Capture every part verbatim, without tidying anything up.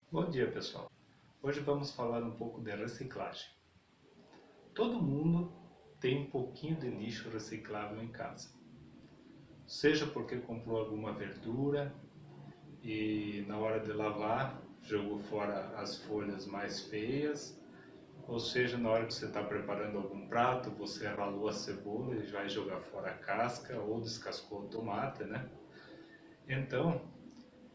Bom dia, pessoal. Hoje vamos falar um pouco de reciclagem. Todo mundo tem um pouquinho de lixo reciclável em casa. Seja porque comprou alguma verdura e na hora de lavar jogou fora as folhas mais feias, ou seja, na hora que você está preparando algum prato, você ralou a cebola e vai jogar fora a casca ou descascou o tomate, né? Então,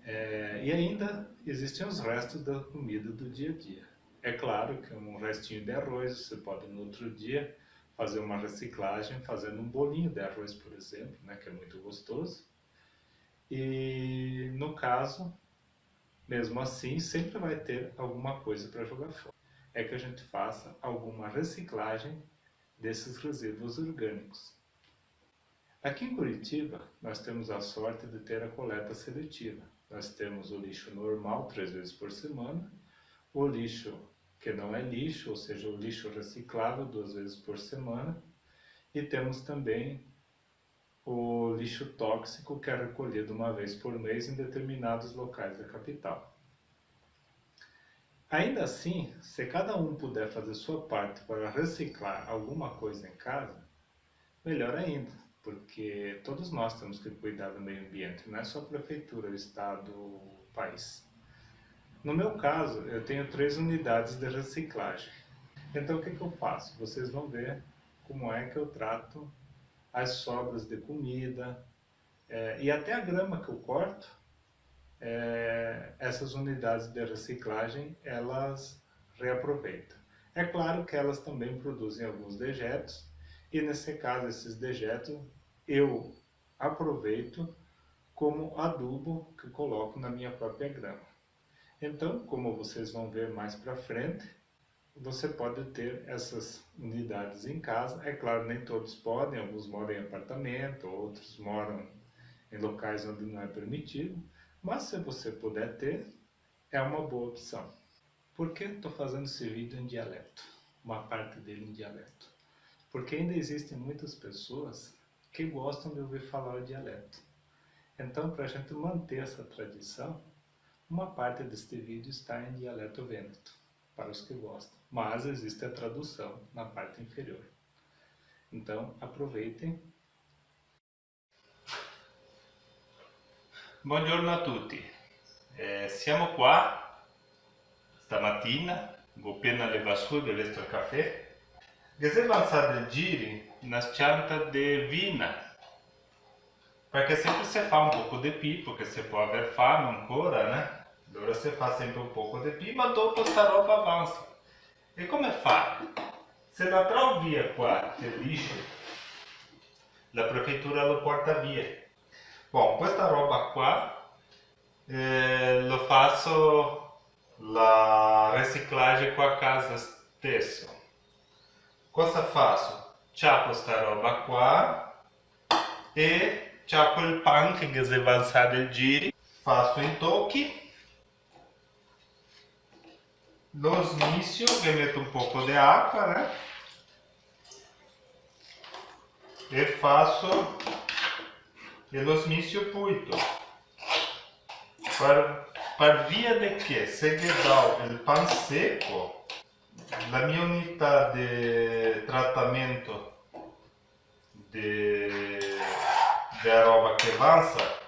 é, e ainda existem os restos da comida do dia a dia. É claro que um restinho de arroz você pode no outro dia fazer uma reciclagem fazendo um bolinho de arroz, por exemplo, né, que é muito gostoso. E no caso, mesmo assim, sempre vai ter alguma coisa para jogar fora. É que a gente faça alguma reciclagem desses resíduos orgânicos. Aqui em Curitiba, nós temos a sorte de ter a coleta seletiva. Nós temos o lixo normal, três vezes por semana, o lixo que não é lixo, ou seja, o lixo reciclável, duas vezes por semana, e temos também o lixo tóxico, que é recolhido uma vez por mês em determinados locais da capital. Ainda assim, se cada um puder fazer sua parte para reciclar alguma coisa em casa, melhor ainda, porque todos nós temos que cuidar do meio ambiente, não é só a prefeitura, o estado, o país. No meu caso, eu tenho três unidades de reciclagem. Então, o que que eu faço? Vocês vão ver como é que eu trato as sobras de comida, é, e até a grama que eu corto, é, essas unidades de reciclagem, elas reaproveitam. É claro que elas também produzem alguns dejetos, e nesse caso, esses dejetos eu aproveito como adubo que coloco na minha própria grama. Então, como vocês vão ver mais para frente, você pode ter essas unidades em casa. É claro, nem todos podem, alguns moram em apartamento, outros moram em locais onde não é permitido, mas se você puder ter, é uma boa opção. Por que estou fazendo esse vídeo em dialeto? Uma parte dele em dialeto. Porque ainda existem muitas pessoas que gostam de ouvir falar o dialeto. Então, para a gente manter essa tradição, uma parte deste vídeo está em dialeto vêneto, para os que gostam, mas existe a tradução na parte inferior. Então, aproveitem. Buongiorno a tutti. Eh, siamo qua stamatina, go pena levà su e bevesto el cafè. Ghe xe vansà del giri na s-cianta de vina, parché sempre se fa un poco de pì, parché se pol aver fame ancora, né? Alora se fa sempre un poco de pì, ma dopo sta roba vansa. E come fa? Se la trao via qua, che dixe, la prefeitura lo porta via. Bon, questa roba qua, eh, lo faso la reciclagem qua a casa stesso. Cosa faso? Ciapo sta roba qua e ciapo el pan che ghe xe vansà del giri. Faso i tochi. Lo smisio, ghe meto un poco de acua, né? E faso, e lo smisio puito. Par, par via de che, se ghe dao el pan seco, la mia unità de tratamento de, de roba che vansa,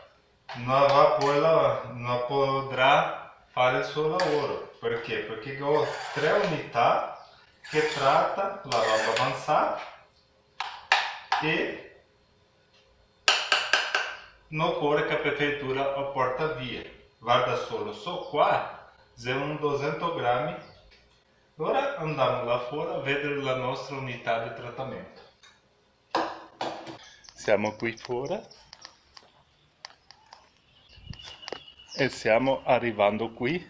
no la va po-, la, no la podrà fare el so lavoro. Parché? Parché go tre unità che trata la roba vansà e no ocore che la prefeitura la porta via. Varda solo, so qua, xe un dosento grami. Ora andamo là fora a vedere la nostra unità de tratamento. Siamo qui fora e stiamo arrivando qui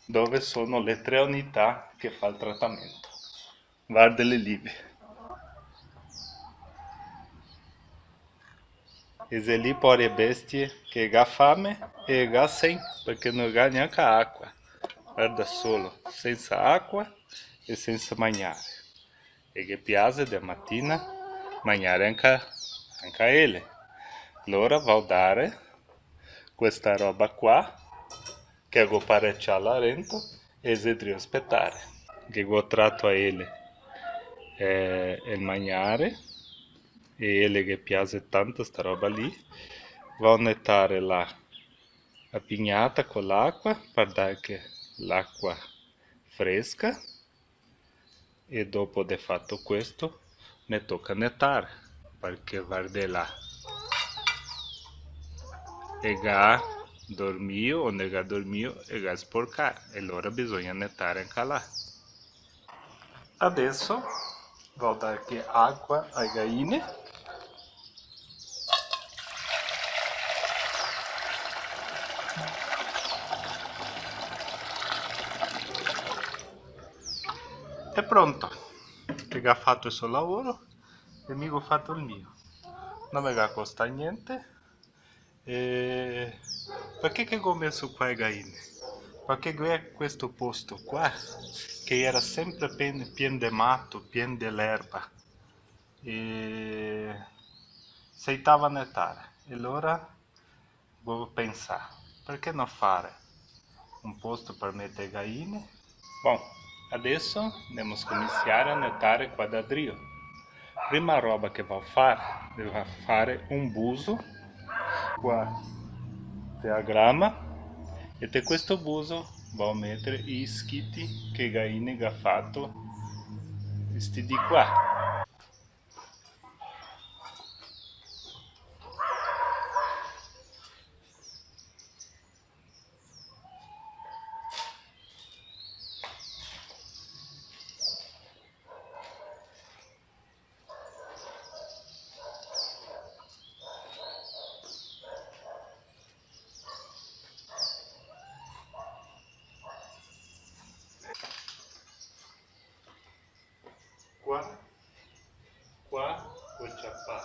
dove sono le tre unità che fa il trattamento. Vardele lì. E xe lì pore bestie che ga fame e ga sen, parché no ga gnanca acua. Varda solo, sensa acua e sensa magnare. E ghe piase de matina magnare anca, anca ele. Lora vao dare questa roba qua, E go parecià là rento e xe drio spetare. Che go trato a ele, eh, el magnare, e ele ghe piase tanto sta roba lì. Vao netare la, la pignata co l'acua, par darghe l'acua fresca. E dopo de fato questo, me toca netare, parché vardè là, e ga dormio, o no ga dormio, e ga sporcà, e alora bisogna netare anca là. Adeso vao darghe acua ae gaine. E pronto, che ga fato el so laoro e mi go fato el mio. No me ga costà gnente. E parché che go meso qua e gaine? Parché gh'è questo posto qua che iera sempre pien, pien de mato, pien de l'erba. E se evitava netare. E alora go pensà, parché no fare un posto par meter gaine? Bon, adeso ndemo scominsiare a netare qua da drio. Prima roba che vao fare, vao fare un buso qua te a grama, e te questo buso vao metere i schiti che gaine ga fato, sti di qua. Qua, qua go ciapà.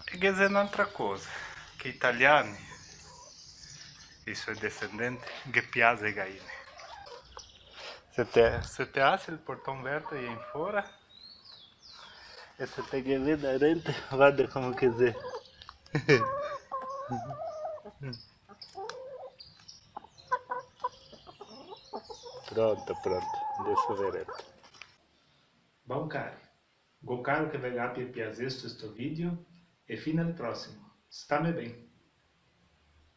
E ghe xe n'altra cosa, che i italiani, i so desendenti, ghe piase e gaine. Se te, se te ase el porton verto e in fora, e se te ghe vede rente, varda come che xe. Pronto, pronto, deso vedremo. Bon cari, go caro che ve gabia piasesto sto video e fin al prosimo. Stame ben.